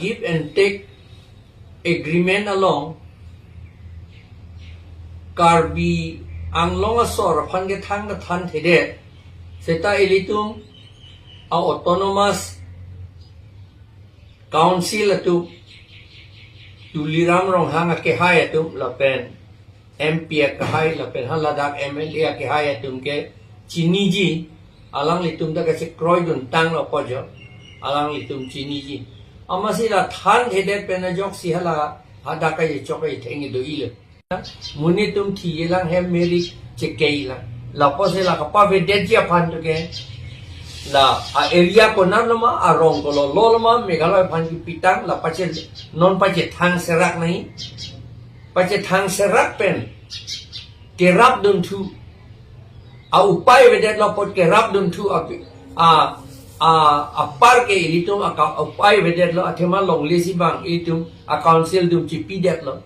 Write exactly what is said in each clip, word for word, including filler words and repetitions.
Give and take agreement along Karbi Anglong asor aphan kethang kethan thedet seta ilitum a-autonomous council atum, Tuliram Ronghang akehai atum lapen M P akehai lapen haladak M L A akehai atum ke chiniji, alanglitum ta kachekroidun tanglo apot jo, alanglitum chiniji. Amatsi la than thedet pen ajoksi hala hadak kachechok kachetheng do-ilo. Monit atum thiyelang, hem merik chekeilang. Lapusi la kapavedetji aphan to ke, la a-area konat loma, arong kololo loma, Meghalaya aphan kipitang, la pache, non pachethang serak nangji. Pachethang serak pen kerapdunthu, a-upai avedetlo apot kerapdunthu api, a, a, apar ke ilitum aka-, upai avedetlo, athema longle si bang ilitum a-council atum chipidetlo.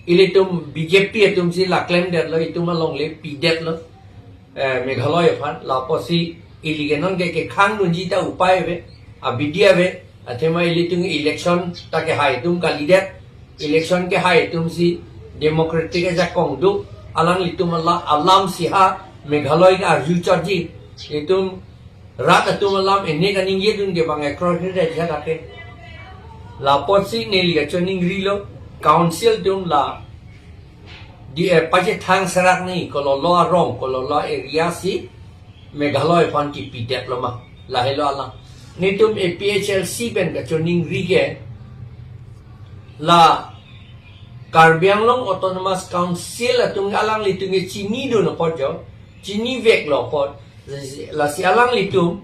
Ilitum B J P atumsi la klemdetlo, itum alongle pidetlo, eh, Meghalaya aphan. Lapusi ili ke non ke kekhangdunji ta upai ave, abidi ave, athema ilitum election ta kehai atum kalidet, election kehai atumsi democratic ajakong do, alanglitum ala-, alamsi ha Meghalaya ke arju chotji, itum rat atum alam ene kaningjedun ke bang ekroi kre jada ke. Lapotsi neli kachoningrilo, council atum la di, eh, pachethang serak nangji, kololo arong, kololo area si Meghalaya aphan kipidetlo ma. Lahelo alam. Netum A P H L C pen kachoningri ke, la Karbi Anglong Autonomous Council atum alanglitum ke chinidun apot jo, chiniveklo apot. Lasi alanglitum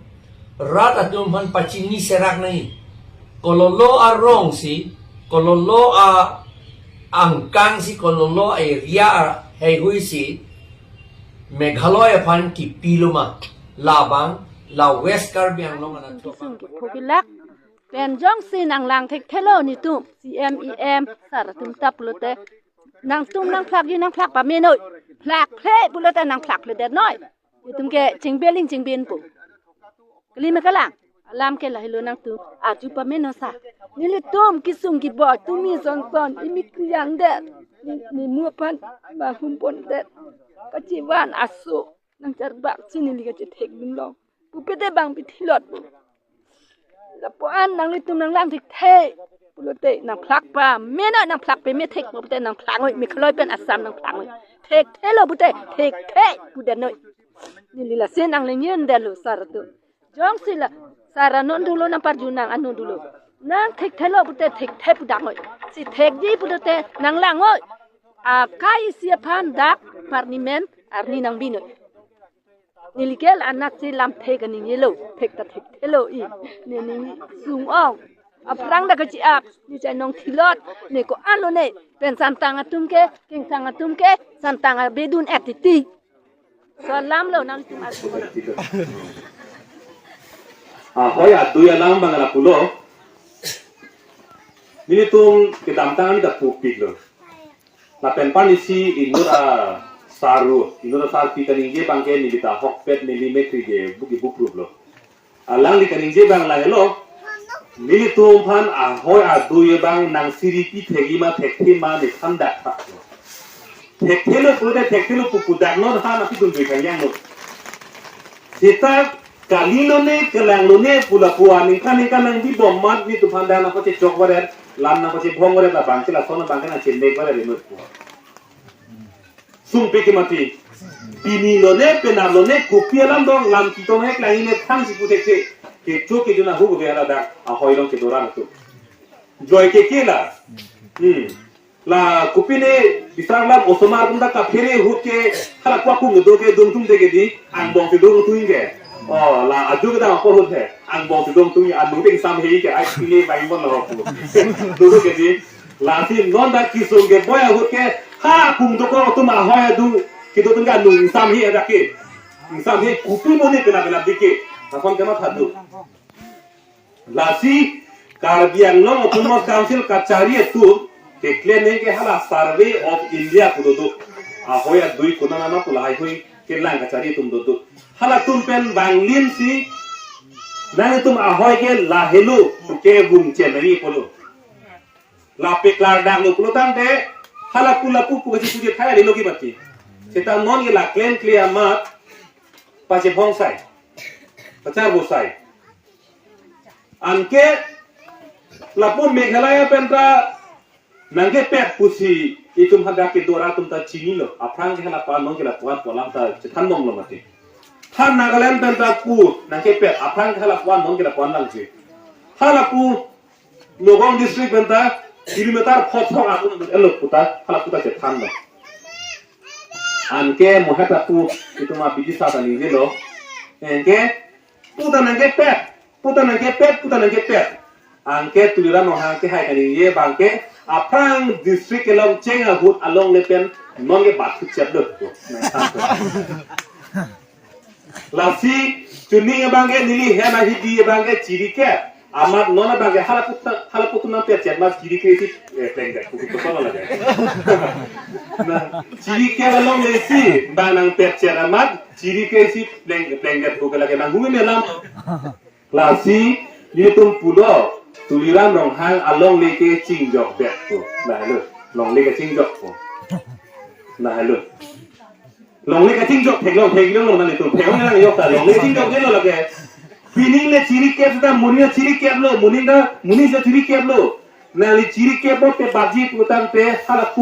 rat atum aphan pachini serak nangji. Kololo arong si, kololo a-angkang si, kololo area a-heihui si Meghalaya aphan kipilo ma. Labang la West Karbi Anglong anatthu aphan kisung kipho kilak pen jongsi nanglang thekthelo netum C M, E M, sar atum ta pulote, nangtum nangphlakji, nangphlak pamenoi. Phlakphle pulote nangphlakphledetnoi. Itum ke chingbeling chingbenpo. Kali ma kalang? Alam ke lahelo, nangtum arju pameno sa. Nelitum kisung kiboi tumi sonson imik kuyangdet, ne, nemu aphan mahumpondet. Kachivan aso nangcharbak si neli kachethek dunlong. Pupe te bang pithilot pu. Lapu-an nanglitum nanglang thekthe pulote nangphlak pamenoi, nangphlak pame thek pulote nangphlak noi, Meghalaya pen Assam nangphlak noi. Thekthelo pute thekthe pudetnoi. Neli lasi nanglengdetlo sar atum. Jongsi la sar anon dolo, nangparju nang anon dolo. Nang thekthelo pute thekthe pudaknoi. Si thekji pulote nanglangoi. Akai isi aphan dak parliament arni nangbinoi. Neli ke la anatsi lamthe kaningjelo, thek ta thekthelo i. Ne ning sung-ong. Aphrang ta kachi-ap, ne chainong thilot, ne ko-an lone, pen samtang atum ke, kengsang atum ke, samtang abedun et titi. So alamlo nangtum atum. Ahoi adui alam bang lapulo. Nelitum kedamtang ani ta pupiklo. Lapen pan isi inut asar ru, inut asarpi kaningje abang ke neli ta ahokpet neli metri ke buki bupruplo. Alangli kaningje abang lahelo, nelitum aphan ahoi adui abang nang siri pi thekji ma thekthe ma ne thandak thaklo. Thekthelo pulote thekthelo pu pudaknon ha nangpidun dui kanyang no. Seta kalilone, kelanglone pu lapu aningkan ningkan nangbibom amat netum aphan dak nangpachechok varet, lam nangpachebhong varet, labang ke lason abang ke nangchenek varet inut pu. Sungpi ke mati. Pini lone, penap lone, kopi alam dong, lam kiton hek lang ine thang si puthekthe. Kecho kejun ahu ke hala dak ahoi along kedoran atum. Joy ke ke la. Hmm. La kopine bisar lam osomar atum ta kaphere ahut ke hala kwa kung do ke dungtum de ke di, angbong si dungtum ke. Oh, la aju ke dang apor ahut he. Angbong si dungtum ya, anung ding sam he ke, ai pine bai mon lo pu. Dungtum ke di. Lasi non dak kisung keboi ahut ke, ha kung dokok atum ahoi adung, kedo atum ke anung sam he dak ke. Sam he kopi monit pena pena dike. Lason kematha do. Lasi Karbi Anglong Autonomous Council kachari atum keklem nangji ke hala Survey of India pu dodo. Ahoi adui konat ma pu lahaihui kelang kachari atum dodo. Halatum pen banglin si nangtum ahoi ke lahelo ke vung chen nangji pulo. Lape klardak lo pulo tangte, halapu lapu pu kachipujit hai lo ki mati. Seta non ke la klemkle amat pachebhong sai, pacharbo sai. Anke lapu Meghalaya pen ta nangkepet pusi itum hadak kedo arat atum ta chinilo. Aphrang ke halapu-an, non ke lapu-an pu alam ta chethan bomlo mati. Ha Nagaland pen ta pu nangkepet, aphrang ke halapu-an, non ke lapu-an lang si. Halapu Nagaon district pen ta kilometer phothok atum elo puta, halapu ta chethanlo. Anke mohet apu itum abidi sa ta ningjelo. Anke pu ta nangkepet, pu ta nangkepet, pu ta nangkepet. Anke Tuliram Ronghang kehai kaningje abang ke aphrang district kelong cheng ahut alongle pen non ke bat cheplo. Lasi chuning abang ke neli hem ahidi abang ke chirikep amat non abang ke halapu ta, halapu atum nangpetchet amat chirikep si, eh, plengdet pu koson lake. Na, chirikep alongle si bang nangpetchet amat chirikep si pleng, plengdet pu ke lake nang humi melam. Lasi nelitum pulo Tuliram Ronghang alongle ke chingjokdet pu. Lahelo, longle ke chingjok pu. Lahelo. Longle ke chingjok theklong, theklong lo nanglitum. Theklong nangjok ta longle chingjoklo lake. Pining le chirikep ta, moning ta chirikeplo, moning ta, moning ta chirikeplo. Nangli chirikep bote baji pu tangte halapu